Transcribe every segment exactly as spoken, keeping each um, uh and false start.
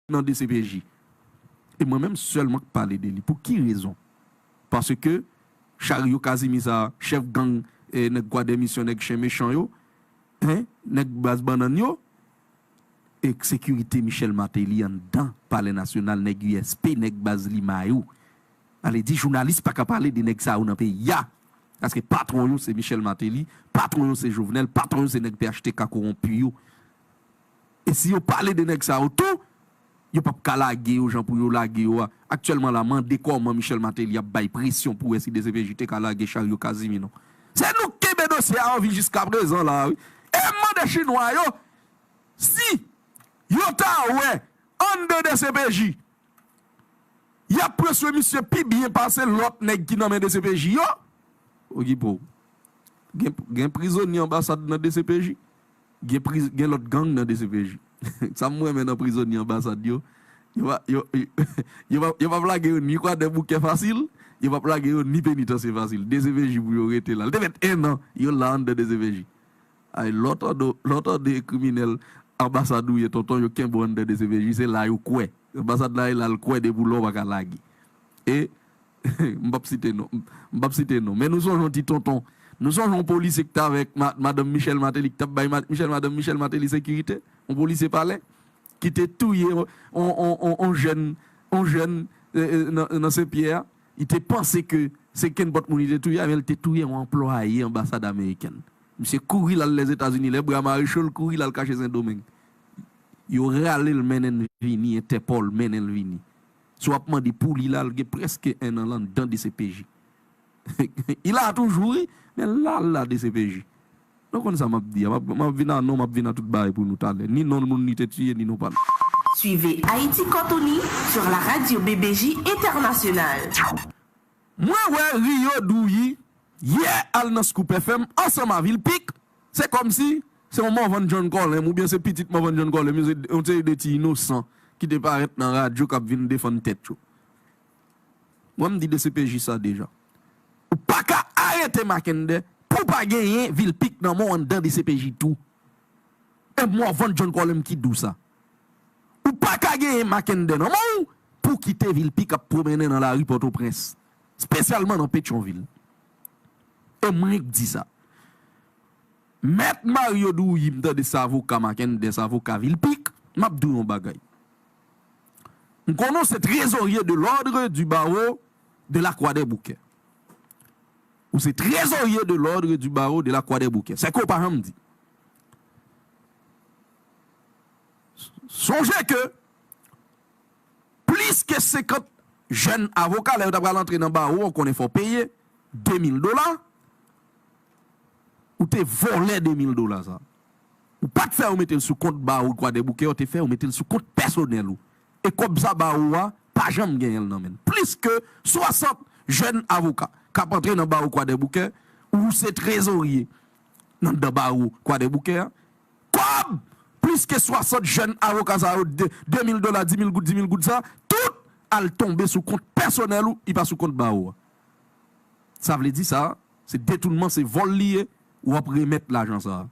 nan D C P J. E mwen menm sèlman k pale de li. Pou ki rezon? Paske Chariot Casimir sa, chèf gang, e, nèg Kwadèmisyon, nèg chen mechan yo, en, nèg baz bannann yo, e sekirite Michel Martelly anndan Palè Nasyonal, nèg U S P, nèg baz Lima yo. Ale di jounalis pa ka pale de nèg sa yo nan peyi a. Paske patwon yo se Michel Martelly, patwon yo se Jovenel, patwon yo se nèg P H T K kowonpi yo. E si yo pale de nèg sa yo tou, yo p ap ka lage yo jan pou yo lage yo a. Aktyèlman la, mande kòman Michel Martelly ap bay presyon pou wè si D C P J te ka lage Chariot Casimir non. Se nou k kenbe dosye a an vi jiska prezan la, wi. E m mande chinwa yo, si yo ta wè anndan D C P J, y ap presye misye pi byen pase lòt nèg ki nan men D C P J yo. Okipe w. Gen, gen prizonye anbasad nan D C P J. Gen, pri, gen lòt gang nan D C P J. Sa m renmen nan prizonye anbasad yo, yo pa, yo, yo, yo pa, yo p ap lage yo ni Kwadèboukè fasil, yo p ap lage yo ni Penitansye fasil. D C P J pou yo rete la. Li te fèt en an, yo la anndan D C P J. Ay, lè w tande, lè w tande kriminèl anbasad ou ye, tonton, yo kenbe w anndan D C P J, se la yo kwè. Anbasad la, e la l kwè depi w la w pa ka lage. E, m p ap site non, m p ap site non, men nou sonje yon ti tonton, nou sonje yon polisye ki t avèk ma, madanm Michel Martelly, ki t ap bay ma, Michel, madanm Michel Martelly sekirite, yon polisye palè, ki te touye yon, yon, yon, yon, yon jèn, yon jèn, e, e, nan, nan Senpyè a. Li te panse ke se kenpòt moun li te touye a, men li te touye yon anplwaye anbasad amerikèn. Misye kouri l al Lèzetazini, lè bra mare cho, l kouri l al kache Sendomeng. Yo rale l, mennen l vini, Entèpòl mennen l vini. Si w ap mande pou li la, l gen prèske en an l anndan D C P J. Li la toujou, wi, men l la, l la D C P J. Nou konn sa m ap di a. M ap, m ap vin a non, m ap vin a tout bagay pou nou talè. Ni non moun li te tiye, ni non pa l. Suivez Haïti Cantonie sur la radio B B J Internationale. Mwen wè Rio Douyi yè al nan Scoop F M ansanm a Vilpic. Se kòmsi se yon Morvan John Colem oubyen se pitit Morvan John Colem, yon seri de ti inosan ki te parèt nan radyo k ap vin defann tèt yo. Mwen, m di D C P J sa deja. Ou pa ka arete Mackenday pou pa genyen Vilpic nan men w anndan D C P J tou. E Morvan John Colem ki di w sa. Ou pa ka genyen Mackenday nan men w pou kite Vilpic ap pwomennen nan lari Pòtoprens, espesyalman nan Petyonvil. E mwen k di sa. Mèt Mario Douyi, m tande se avoka Mackenday, se avoka Vilpic, m ap di w yon bagay. M konnen w se trezorye de l'ordre du barreau de la Kwadèboukè. Ou se trezorye de l'ordre du barreau de la Kwadèboukè. Se ke w pa janm di. Sonje ke plis ke senkant jèn avoka, lè yo ta pral antre nan bawo a, w konnen fò w peye de mil dola, ou te vòlè de mil dola sa. Ou pa t fè yo mete l sou kont bawo Kwadèboukè, ou te fè yo mete l sou kont pèsonèl ou. E kòb sa bawo a pa janm genyen l nan men l. Plis ke swasant jèn avoka k ap antre nan bawo Kwadèboukè, ou se trezorye nan, nan bawo Kwadèboukè a. Kòb! Plis ke swasant jèn avoka sa yo, de, de mil dola, di mil goud, di mil goud sa, tout al tonbe sou kont pèsonèl ou, li pa sou kont bawo a. Sa vle di sa, se detounman, se vòl li ye, w ap remèt lajan sa.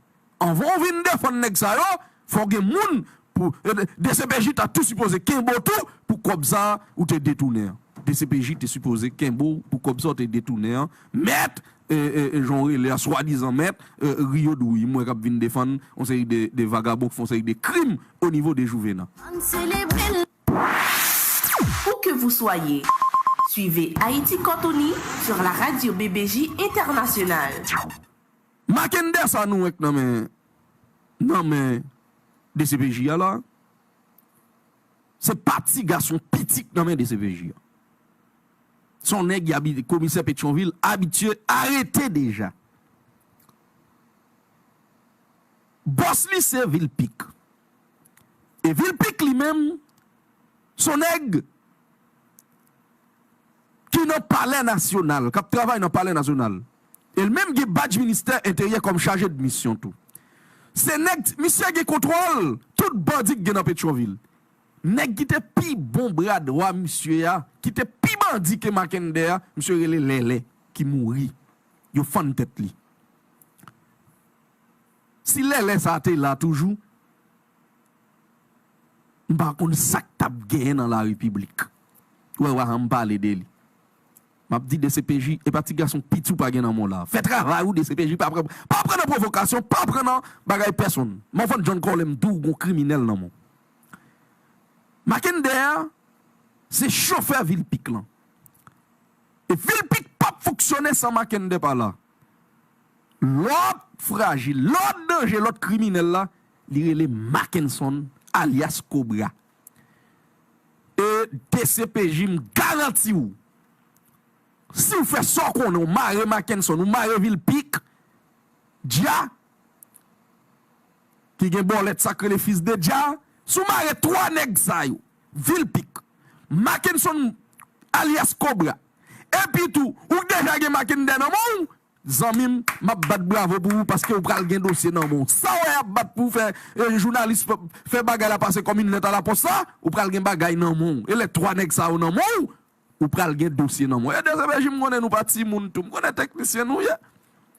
Anvan w vin defann nèg sa yo, fò w gen moun pou, e, D C P J ta tou sipoze kenbe w tou pou kòb sa ou te detounen an. D C P J te sipoze kenbe w pou kòb sa w te detounen an. Mèt, e, e, e, jan w rele a, swadizan mèt, e, Rio Douyi, mwen k ap vin defann yon seri de, de vagabon k fè yon seri de krim o nivo de Juvena. Ann selebre l. Où que vous soyez, suivez Haïti Cantonie sur la radio B B J Internationale. Mackenday sa nou wè k nan men, nan men D C P J a la, se pa ti gason piti k nan men D C P J a. Se yon nèg ki abitye, komisè Petyonvil, abitye arete deja. Bòs li se Vilpic. E Vilpic li menm, se yon nèg ki nan Palè Nasyonal, k ap travay nan Palè Nasyonal. E l menm gen badj ministè Enteryè kòm chaje de misyon tou. Se nèg, misye gen kontwòl tout bandi k gen nan Petyonvil. Nèg ki te pi bon bra dwa misye a, ki te pi bandi ke Mackenday a, misye rele Lèlè, ki mouri. Yo fann tèt li. Si Lèlè sa te la toujou, M pa konn sa k t ap genyen nan larepiblik. Ou wè, w a janm pale de li. M ap di D C P J, e pa ti gason piti w pa gen nan men w la. Fè travay ou, D C P J, pa pran, pa pran nan pwovokasyon, pa pran nan bagay pèsonn. Mòvann John Colem di w gon kriminèl nan men w. Makendè a, se chofè Vilpic lan. E Vilpic p ap fonksyone san Makendè pa la. Lòt frajil, lòt danje, lòt kriminèl la, li rele Mackenson alyas Kobra. E D C P J, m garanti w, si w fè sa w konnen, w mare Mackenson, w mare Vilpic, Dja, ki gen bòlèt sa k rele Fils de Dja, si w mare twa nèg sa yo, Vilpic, Mackenson alyas Kobra, epi tou, ou deja gen Makendè nan men w, zanmi m, m ap bat bravo pou ou paske ou pral gen dosye nan men w. Sa w wè y ap bat pou w fè, e, jounalis fè, fè bagay la pase kòm yon lèt a la pòs la, ou pral gen bagay nan men w. E lè twa nèg sa yo nan men w, ou pral gen dosye nan men w. E D C P J, m konnen nou pa timoun tou. M konnen teknisyen nou ye.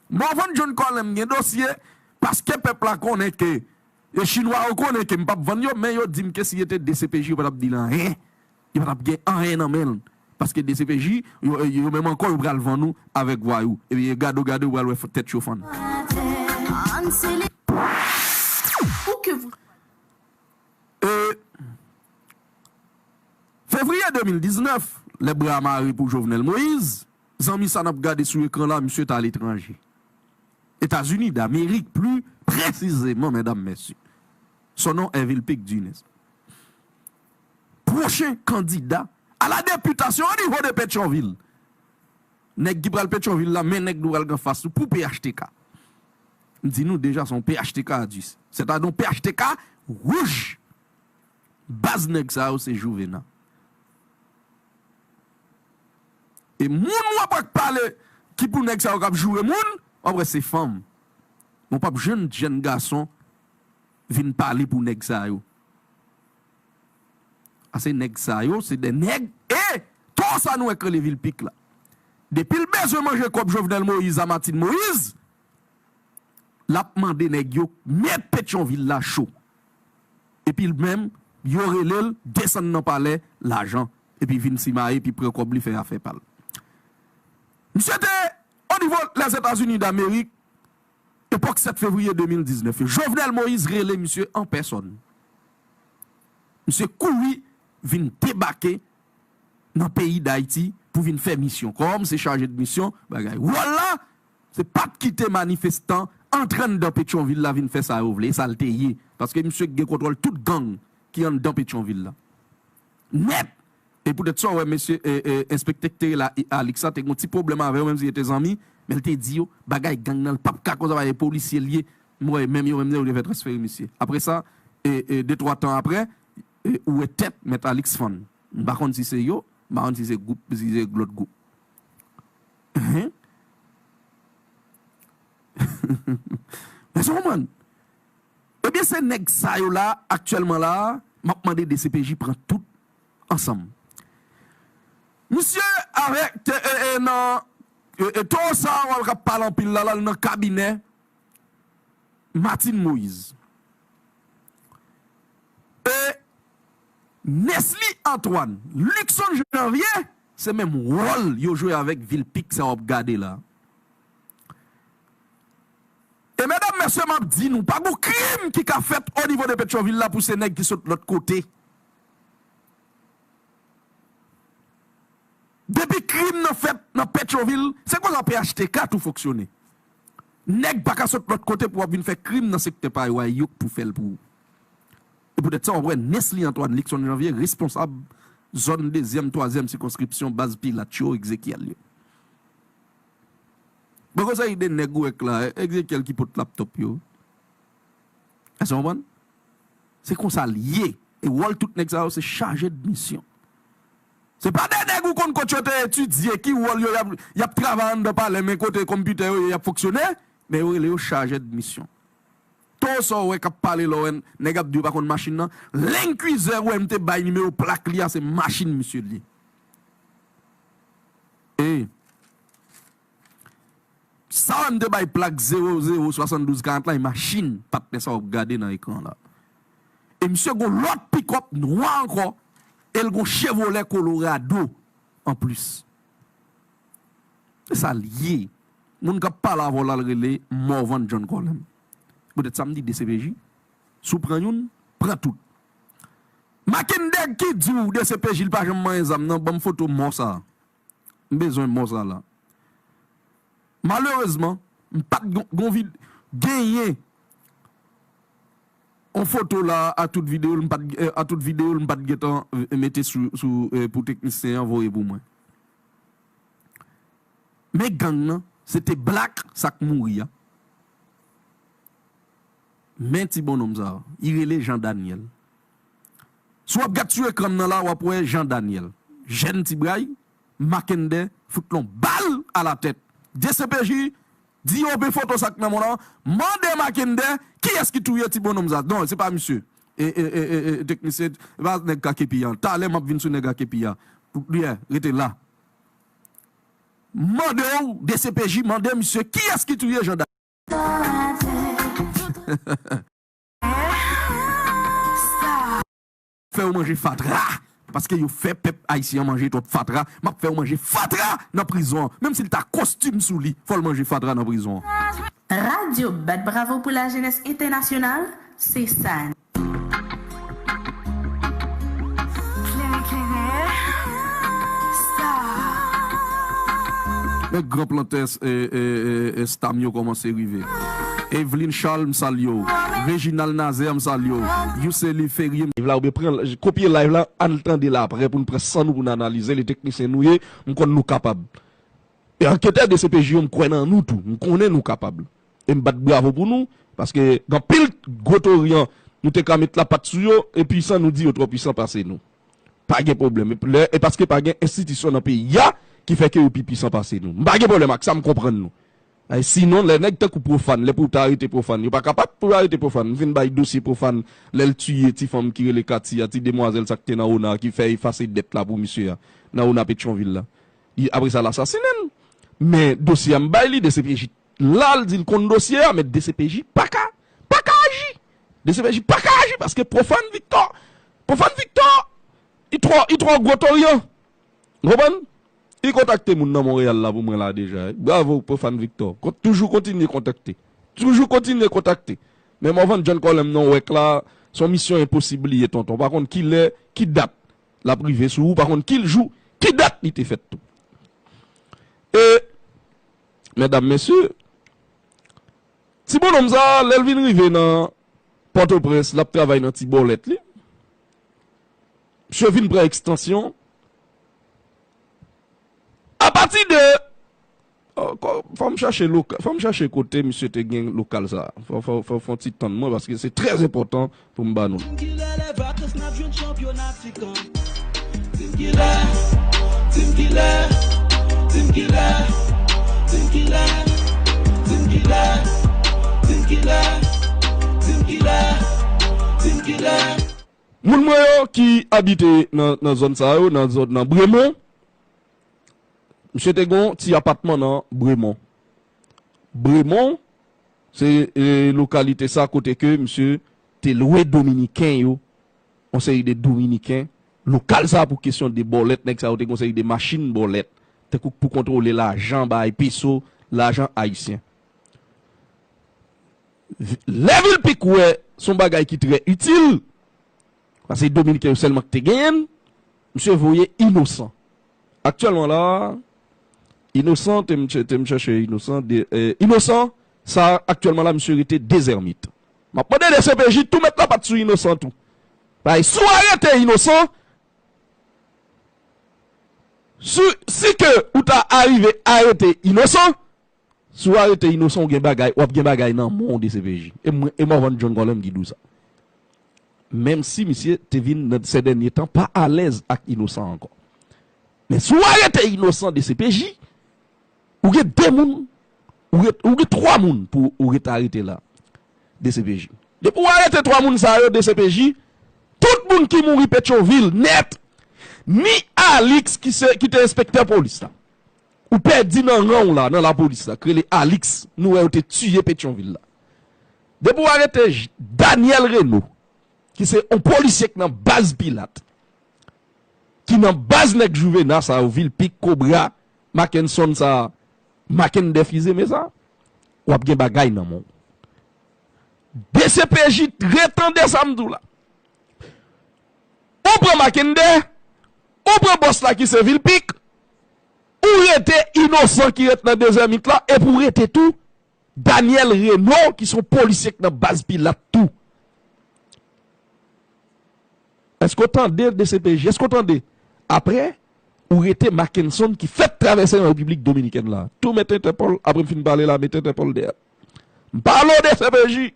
Mòvann John Colem gen dosye paske pèp la konnen ke, e chinwa yo konnen ke m p ap vann yo, men yo di m ke si yo te D C P J, yo pa t ap di l anyen. Yo pa t ap gen anyen nan men l. Paske D C P J, yo, yo menm ankò, yo pral vann ou avèk vwayou. Ebyen, gade w, gade w pral wè tèt yo fann. Pou ke vou- E, fevriye de mil diznèf, lè bra mare pou Jovenel Moïse, zanmi sa n ap gade sou ekran la, misye t aletranje. Etazini Damerik, pli presizeman, medam, mesye. Son non, Vilpic Dunes. Pwochen kandida a la depitasyon o nivo de Petyonvil. Nèg ki pral Petyonvil la, men nèg nou pral gen anfas nou pou P H T K. M di nou deja, se yon P H T K a dis. Sètadi yon P H T K wouj. Baz nèg sa yo se Jouvena. E moun w ap wè k pale ki pou nèg sa yo k ap joure moun, w ap wè se fanm. Men w p ap jwenn jèn gason vin pale pou nèg sa yo. A se nèg sa yo, se de nèg, e to sa nou wè k rele Vilpic la. Depi l bezwen manje kòb Jovenel Moïse a Martine Moïse, l ap mande nèg yo met Petyonvil la cho. Epi l menm, yo rele l desann nan palè, lajan, epi vin simaye, epi pran kòb li fè afè pa l. Misye te o nivo Lèzetazini Damerik, epòk sèt fevriye de mil diznèf yo. Jovenel Moïse rele misye an pèsòn. Misye kouri vin debake nan peyi Dayiti pou vin fè misyon. Kòm se chaje de misyon, bagay. Wòl la, se pa t kite manifestan antre anndan Petyonvil la vin fè sa yo vle, e sa l te ye. Paske misye gen kontwòl tout gang ki anndan Petyonvil la. Nèt! E poutèt sa, w wè mesye, e, e, enspektè ki te rele Alix la, te gen yon ti pwoblèm avè yo, menm si yo te zanmi, men l te di yo, bagay gang nan, l p ap ka konsa, bagay polisye l ye. M wè menm yo menm yo te fè transfere misye. Apre sa, e, e, de twa tan apre, e, ou wè tèt Mèt Alix fann. M pa konn si se yo, m pa konn si se gwoup, si se lòt gwoup. Hein? Èske w konprann? Ebyen, se nèg sa yo la, aktyèlman la, m ap mande D C P J pran tout ansanm. Misye avèk te, e, e, nan, e, e, toro sa a k ap pale anpil la, l al nan kabinè Martine Moïse. E Nesly Antoine, Luckson Janvier, se menm wòl yo jwe avèk Vilpic sa w ap gade la. E medam, mesye, m ap di nou, pa gon krim ki ka fèt o nivo de Petyonvil la pou se nèg ki sot lòt kote. Depi krim nan fèt nan Petyonvil, se konsa P H T K tou fonksyone. Nèg pa ka sot lòt kote pou w ap vin fè krim nan sektè pa yo a, yo k pou fè l pou ou. E poutèt sa, w ap wè Nesly Antoine, Luckson Janvier, responsab zòn dezyèm, twazyèm sikonskripsyon, baz Pilat yo, Egzekyèl yo. Bon, konsa, ide nèg ou wè k la, Egzekyèl ki pot laptòp yo. Èske w konprann? Se konsa l ye. E wòl tout nèg sa yo, se chaje de misyon. Se pa de nèg ou konn kot yo te etidye, ki wòl yo, y ap, y ap travay anndan palè, men kote konpitè yo ye, y ap fonksyone, men yo rele yo chaje de misyon. Toro sa w wè k ap pale la, w wè nèg ap di yo pa konn machin nan. Land Cruiser, w wè m te bay nimewo plak li a, se machin misye l ye. E sa w wè m te bay plak zewo zewo swasanndouz karant la, e machin patnè sa w ap gade nan ekran la. E misye gon lòt pi kòb nwa ankò, e l gon Chevrolet Colorado anplis. Se sa l ye. Moun k ap pale avè w la, l rele Morvan John Colem. Poutèt sa, m di D C P J, si w pran youn, pran tout. Makendèg ki di w D C P J l pa janm manyen zam nan, ban m foto mò sa a. M bezwen mò sa la. Malerezman, m pa t gon, gon vid-, genyen yon foto la a tout videyo l, m pa t, eh, a tout videyo l, m pa t gentan, eh, mete sou, sou, eh, pou teknisyen an voye pou mwen. Men gang nan, se te Black sa k mouri a. Men ti bonnonm sa a, li rele Jean Daniel. Si w ap gad sou ekran m nan la, w ap wè Jean Daniel. Jèn ti bray, Makendè fout l yon bal a la tèt. D C P J, di yo ouvri foto sa k nan men w lan, mande Makendè kiyès ki touye ti bonnonm sa. Non, se pa misye. E, e, e, e, e, teknisyen, se pa nèg a kepi a. Talè m ap vin sou nèg a kepi a. Pou, yeah, rete la. Mande w, D C P J, mande misye kiyès ki touye Jean Daniel. Fè yo manje fatra. Paske yo fè pèp ayisyen an manje twòp fatra. M ap fè yo manje fatra nan prizon an. Menm si l ta kostim sou li, fò l manje fatra nan prizon an. Radyo Bat Bravo pou Lajenès Entènasyonal, se sa. Men gran plantè, e, e, e, e, stam yo kòmanse rive. Eveline Charles, m salye w. Reginald Nazaire, m salye w. Youseli Ferrier, m. Live la, oubyen pran, kopye live la, ann tande l aprè pou n pran san nou pou n analize li. Teknisyen nou ye, m konn nou kapab. E anketè D C P J yo, m kwè nan nou tou. M konnen nou kapab. E m bat bravo pou nou, paske gen anpil gwo tori an, nou te ka met lapat sou yo, epi san nou di yo twò pwisan pase nou. Pa gen pwoblèm. E lè, e paske pa gen enstitisyon nan peyi a ki fè ke yo pi pwisan pase nou. M pa gen pwoblèm ak sa, m konprann nou. Ay, sinon, lè nèg tankou Profane, lè pou yo ta arete Profane, yo pa kapab pou yo arete Profane. M vin bay dosye Profane, lè l tiye ti fanm ki rele Katy a, ti demwazèl sa k te nan Ona, ki fè efase dèt la pou misye a, nan Ona Petyonvil la. Li, apre sa, l asasinen l. Men dosye a m bay li, D C P J la, l di l konn dosye a, men D C P J pa ka, pa ka aji. D C P J pa ka aji paske Profane Victor, Profane Victor, li twò, li twò gwo tori an. Ou konprann? Li kontakte moun nan Monreyal la pou mwen la deja. Bravo, Profane Victor. Kon-, toujou kontinye kontakte. Toujou kontinye kontakte. Men Morvan John Colem nan wèk la, se yon misyon enposib li ye, tonton. Pa konn ki lè, ki dat l ap rive sou ou, pa konn ki jou, ki dat li te fèt tou. E, medam, mesye, ti bonnonm sa, lè l vin rive nan Pòtoprens, l ap travay nan ti bòlèt li. Misye vin pran ekstansyon. Apati de, oh, ko-, fò m chache loka-, fò m chache kote misye te gen lokal sa. Fò, fò, fò, fò ti tann mwen, paske se trè enpòtan pou m ba nou. Di m kilè lè vakans n ap jwenn chanpyona Tikan. Di m kilè, di m kilè, di m kilè, di m kilè, di m kilè, di m kilè, di m kilè, di m kilè. Moun mwen yo ki abite nan, nan zòn sa yo, nan zòn, nan Bremon, misye te gon ti apatman nan Bremon. Bremon, se, e, lokalite sa kote ke misye te lwe Dominiken yo, yon seri de Dominiken, lokal sa pou kesyon de bòlèt, nèg sa yo te gon seri de machin bòlèt, tankou pou kontwole lajan, bay peso, lajan ayisyen. Lè Vilpique wè se yon bagay ki trè itil, paske Dominiken yo sèlman ki te genyen l, misye voye Inosan. Aktyèlman la, Inosan, te m, te m chèche Inosan, de, eh, Inosan, sa, aktyèlman la, misye rete Dezèmit. M ap mande D C P J tou met lapat sou Inosan tou. Paske si w arete Inosan, si, si ke ou ta arive arete Inosan, si w arete Inosan, w gen bagay, w ap gen bagay nan men w, D C P J. E mwen, e Morvan John Colem ki di w sa. Menm si misye te vin nan sè dènye tan pa alèz ak Inosan ankò. Men si w arete Inosan, D C P J, ou gen de moun, ou ret, ou gen twa moun pou ou ret arete la, D C P J. Depi w arete twa moun sa yo, D C P J, tout moun ki mouri Petyonvil nèt, ni Alix ki se, ki te enspektè polis la. Ou pèdi nan ran w la, nan lapolis la, k rele Alix, nou wè yo te tiye Petyonvil la. Depi w arete J-, Daniel Reno, ki se yon polisye k nan baz Pilat, ki nan baz nèg Juvena sa yo, Vilpic, Cobra, Mackenson sa, Mackenday Fils-Aimé sa, w ap gen bagay nan men w. D C P J, retande sa m di w la. Ou pran Mackenday, ou pran bòs la ki se Vilpic, ou rete Inosan ki ret nan dezèmit la, epi ou rete tou Daniel Reno ki se yon polisye k nan baz Pilat tou. Èske w tande D C P J? Èske w tande? Apre, ou rete Mackenson ki fèk travèse nan Repiblik Dominikèn la. Tou met Entèpòl, apre m fin pale la, met Entèpòl dèyè. M pale w D C P J.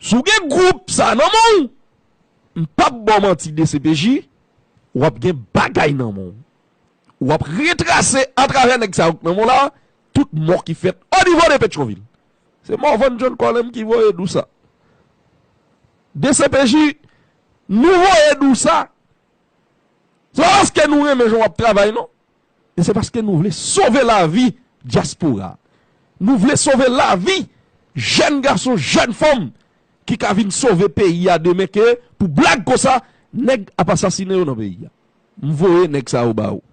Si w gen gwoup sa nan men w, m p ap ba w manti D C P J, w ap gen bagay nan men w. W ap retrase atravè nèg sa yo k nan men w la, tout mò ki fèt o nivo de Petyonvil. Se Morvan John Colem ki voye di w sa. D C P J, nou voye di w sa. Se pa paske nou renmen jan w ap travay, non. Men se paske nou vle sove lavi dyaspora. Nou vle sove lavi jèn gason, jèn fanm ki ka vin sove peyi a demen ke pou blag konsa, nèg ap asasinen yo nan peyi a. M voye nèg sa yo ba ou.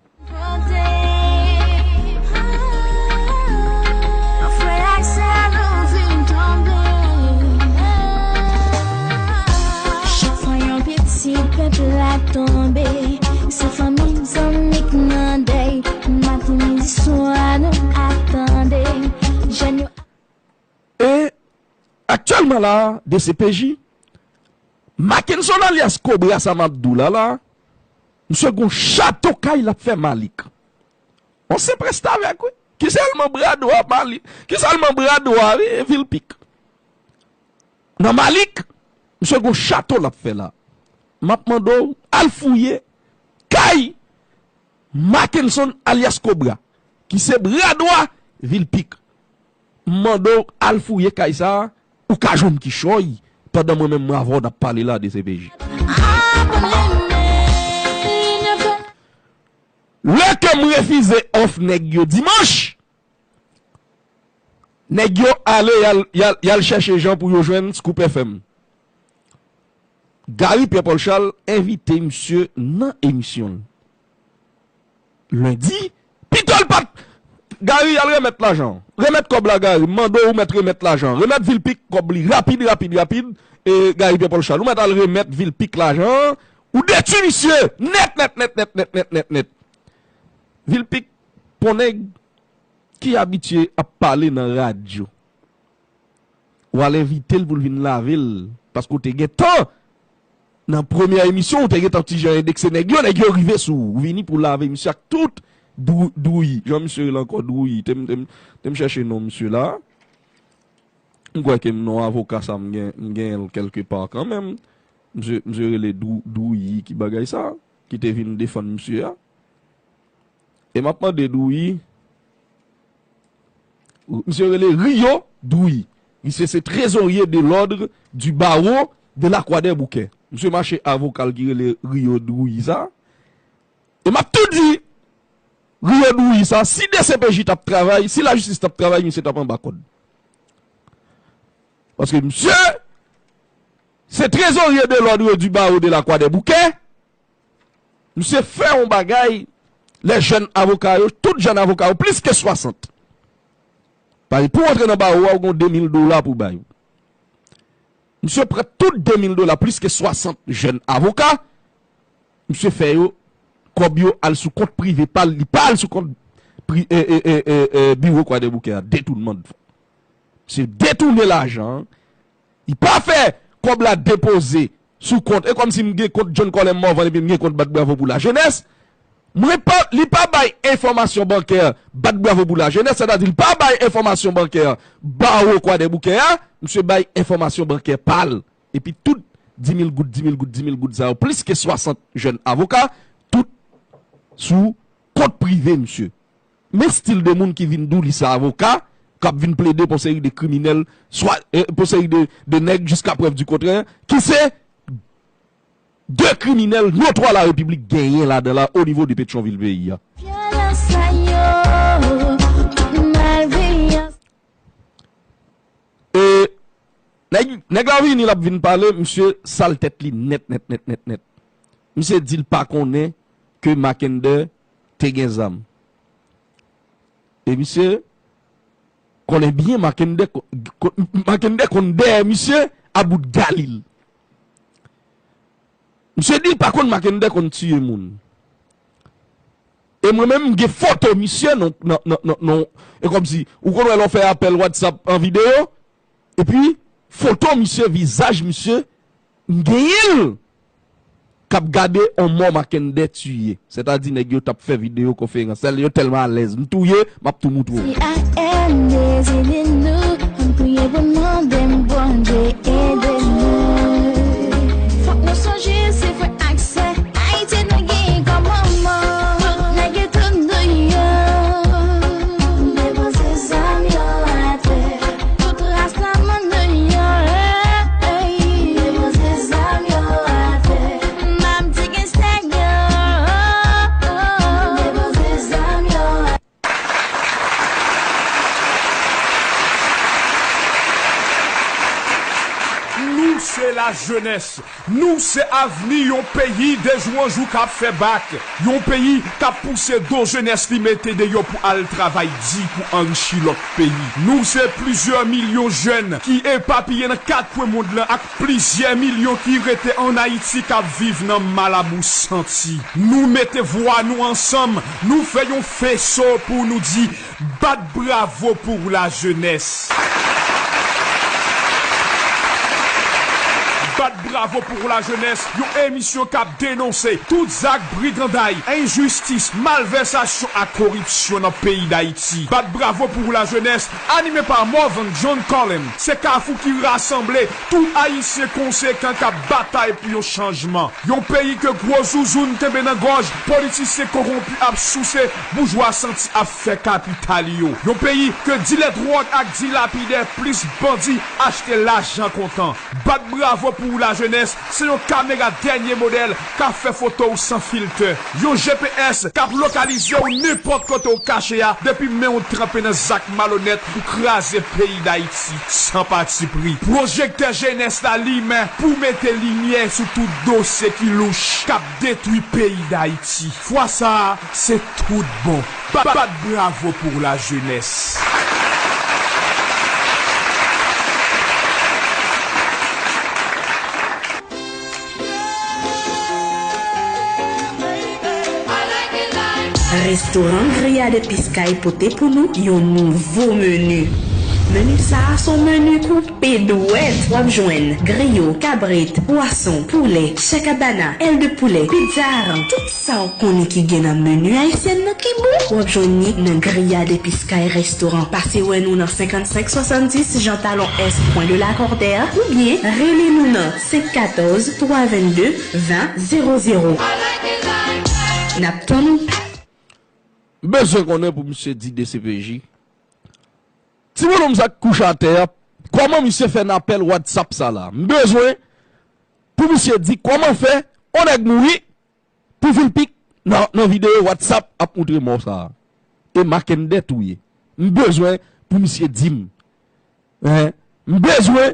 Chak fwa yon pitit pèp la tonbe, se fanmi, zanmi k nan dèy. Maten, midi, swa, nou ap tande jèn yo. E aktyèlman la, D C P J, Mackenson alyas Cobra sa m ap di w la la, misye gon chato kay l ap fè Malik. On senp restavèk, wi. Ki sèlman bra dwa Malik, ki sèlman bra dwa, wi, Vilpic. Nan Malik, misye gon chato l ap fè la. M ap mande w al fouye kay Mackenson alyas Cobra, ki se bra dwa Vilpic. M mande w al fouye kay sa a, ou ka jwenn kichòy, pandan mwen menm mwen avè w n ap pale la D C P J. Lè ke m refize òf nèg yo dimanch, nèg yo ale, y al, y al, y al chèche jan pou yo jwenn Scoop F M. Gary Pierre Paul Charles envite misye nan emisyon l. Lendi, pito l pa t, Gary, al remèt lajan. Remèt kòb la, Gary. M mande w, ou mèt remèt lajan. Remèt Vilpic kòb li rapid, rapid, rapid. E Gary Pierre Paul Charles, ou mèt al remèt Vilpic lajan. Ou detwi misye nèt, nèt, nèt, nèt, nèt, nèt, nèt, nèt. Vilpic, pon nèg ki abitye ap pale nan radyo. W al envite l pou l vin lave l, paske w te gentan, nan premyè emisyon, w te gentan ti jan endekse nèg yo, nèg yo rive sou ou. Ou vini pou w lave misye ak tout drou-, drouyi. Jan misye rele ankò, drouyi. Te m, te m, te m chèche non misye la. M kwè ke non avoka sa m gen, m genyen l kèlke pa kanmenm. Misye, misye rele drou-, drouyi, ki bagay sa, ki te vin defann misye a. E m ap mande Drouyi, misye rele Rio Drouyi. Misye se trezorye de l'ordre du barreau de la Croix des Bouquets. Misye mache avoka l ki rele Rio Drouyi sa. E m ap tou di Rio Drouyi sa, si D C P J t ap travay, si lajistis t ap travay, misye t ap anba kòd. Paske misye se trezorye de l'ordre du barreau de la Croix des Bouquets. Misye fè yon bagay, lè jèn avoka yo, tout jèn avoka yo, plis ke swasant. Paske pou w antre nan bawo a, ou gen de mil dola pou bay. Misye pran tout de mil dola, plis ke swasant jèn avoka. Misye fè yo, kòb yo al sou kont prive pa l, li pa al sou kont pri-, e, e, e, e, e, biwo Croix des Bouquets a, detounman de fon. Misye detounen lajan an. Li pa fè kòb la depoze sou kont. E kòmsi m gen kont John Colem Morvan epi m gen kont Bat Bravo pou Lajenès. Mwen pa, li pa bay enfòmasyon bankè Bat Bravo pou Lajenès, sètadi li pa bay enfòmasyon bankè Bawo Croix des Bouquets a, misye bay enfòmasyon bankè pa l. Epi tout di mil goud, di mil goud, di mil goud sa yo, plis ke swasant jèn avoka, tout sou kont prive misye. Men stil de moun ki vin di w li se avoka, k ap vin plede pou yon seri de kriminèl, swa, eh, pou yon seri de, de nèg jiska prèv di kontrè, ki se de kriminèl notwa la Repiblik genyen ladan la o nivo de Petyonvil peyi a. Vyolans sa yo, malveyans. E Nèg, nèg la vini, l ap vin pale, misye sal tèt li nèt, nèt, nèt, nèt, nèt. Misye di l pa konnen ke Mackendy te gen zam. E misye konnen byen Mackendy ko-, ko-, Mackendy konn dèyè misye a bout galil. Misye di l pa konn Mackendy konn tiye moun. E mwen menm, m gen foto misye nan, nan, nan, nan, nan, e kòmsi, ou konn wè lè w fè apèl WhatsApp an videyo, epi foto misye, vizaj misye, m genyen l k ap gade on mò Mackendy tiye. Sètadi nèg yo t ap fè videyo konferans. Sèl yo tèlman alèz. M touye, m ap tou moutre w. Si A N ede nou, ann priye pou n mande Bondye ede nou. Fòk nou sonje se frè ak sè Ayiti nou gen kòm manman. Tout nèg yo tout deyò. Depoze zam yo atè. Tout ras nan mòn nou yo. Depoze zam yo atè. N ap di gen sèk yo. Depoze zam yo atè. Nou se lajenès. Nou se avni yon peyi de jou an jou k ap fè bak. Yon peyi k ap pouse do jenès li mete deyò pou al travay di pou anrichi lòt peyi. Nou se plizyè milyon jèn ki epapiye nan kat kwen mond lan ak plizyè milyon ki rete ann Ayiti k ap viv nan malabou santi. Nou mete vwa nou ansanm, nou fè yon feso pou nou di, bat bravo pou lajenès. Bat bravo pou lajenès, yon emisyon k ap denonse tout zak briganday, enjistis, malvèsasyon ak koripsyon nan peyi Dayiti. Bat bravo pou lajenès, anime pa Morvan John Colem, se kafou ki rasanble tout Ayisyen konsekan k ap batay pou yon chanjman. Yon peyi ke gwo zouzoun kenbe nan gòj, politisyen kowonpi ap souse, boujwa santi ap fè kapital yo. Yon peyi ke dilè dwòg ak dilapidè plis bandi achte lajan kontan. Bat bravo pou lajenès, se yon kamera dènye modèl k ap fè foto w san filtè. Yon G P S k ap lokalize w nenpòt kote w kache a, depi men w tranpe nan zak malonèt pou kraze peyi Dayiti san patipri. Pwojektè jenès la limen pou mete limyè sou tout dosye ki louch k ap detwi peyi Dayiti. Fwa sa a, se tout bon. Bat, bat bravo pou lajenès. Restoran Grillade Epis Kay pote pou nou yon nouvo meni. Meni sa a se yon meni koupe dwèt. W ap jwenn griyo, kabrit, pwason, poulè, chè kabana, èl de poulè, pizza, tout sa w konnen ki gen nan meni ayisyèn nan ki bon, w ap jwenn li nan Grillade Epis Kay Restoran. Pase wè nou nan senkannsenk swasanndis Jean Talon Est, Coin de Lacordaire, oubyen rele nou nan senk katòz, twa vennde, ven zewo zewo. N ap tann ou. M bezwen konnen pou misye di D C P J. Ti bonòm sa k kouche atè a, kòman misye fè nan apèl WhatsApp sa la? M bezwen pou misye di kòman fè on nèg mouri, pou vilpik nan, nan videyo WhatsApp ap moutre mò sa a. E Mackendy touye. M bezwen pou misye di m. Hein? M bezwen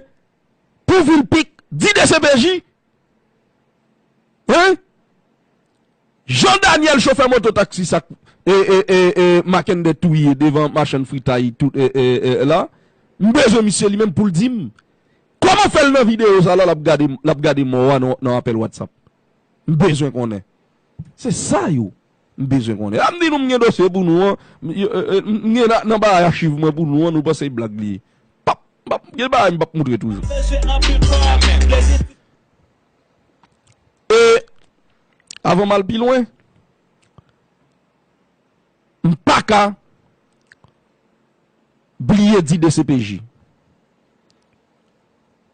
pou vilpik di D C P J. Hein? Jean Daniel chofè moto taksi sa k, e, e, e, e, Mackendy touye devan machann fritay tout, e, e, e, la. M bezwen misye li menm pou l di m. Kòman fè l nan videyo sa la, l ap gade, l ap gade mò a nan, nan apèl WhatsApp? M bezwen konnen. Se sa yo m bezwen konnen. La m di nou m gen dosye pou nou an, m, yo, e, e, m gen nan, nan bagay achiv mwen pou nou an, nou panse e blag li ye. Pap, pap, gen bagay m pap moutre toujou. E, avan m al pi lwen, m pa ka bliye di D C P J.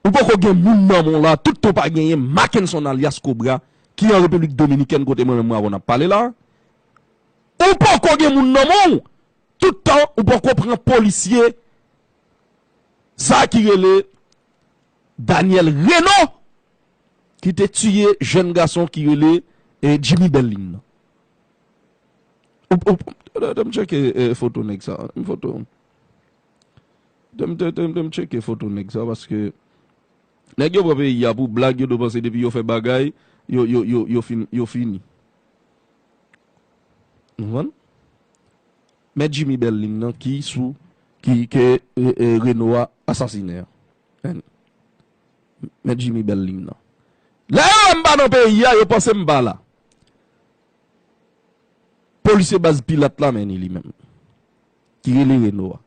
Ou poko gen moun nan men w la, tout tan w pa genyen Mackenson alyas Cobra, ki an Repiblik Dominikèn kote mwen menm mwen avè w n ap pale la. Ou poko gen moun nan men w, tout tan ou poko pran polisye, sa ki rele Daniel Reno, ki te tiye jèn gason ki rele, eh, Jimmy Berlin nan. Ou, ou, de, de m tcheke, eh, foto nèg sa. M foto. De m, de, de, de m tcheke foto nèg sa, paske Nèg yo pran peyi a pou blag, yo dwe panse depi yo fè bagay, yo, yo, yo, yo, fin, yo fini. Ou konprann? Mèt Jimmy Bèlin nan ki sou, ki, ke e, e, Reno a asasinen an. Mèt Jimmy Bèlin nan. Lè yo wè m pa nan peyi a, yo panse m pa la. Polisye baz Pilat la mennen li menm. Ki rele Reno a.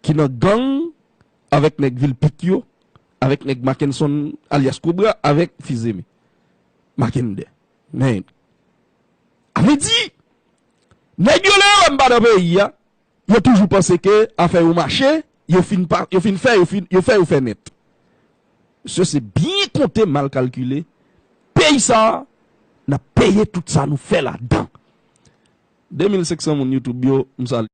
Ki nan gang avèk nèg Vilpik yo, avèk nèg Mackenson alyas Kobra, avèk Fizeme. Makendè. Men, a vle di, nèg yo lè yo wè m pa nan peyi a, yo toujou panse ke afè yo mache, yo fin pa, yo fin fè, yo fin, yo fè, yo fè nèt. Mesye, se byen konte, mal kalkile. Peyi sa a, n ap peye tout sa nou fè ladan. De mil senk san moun YouTube yo, m salye.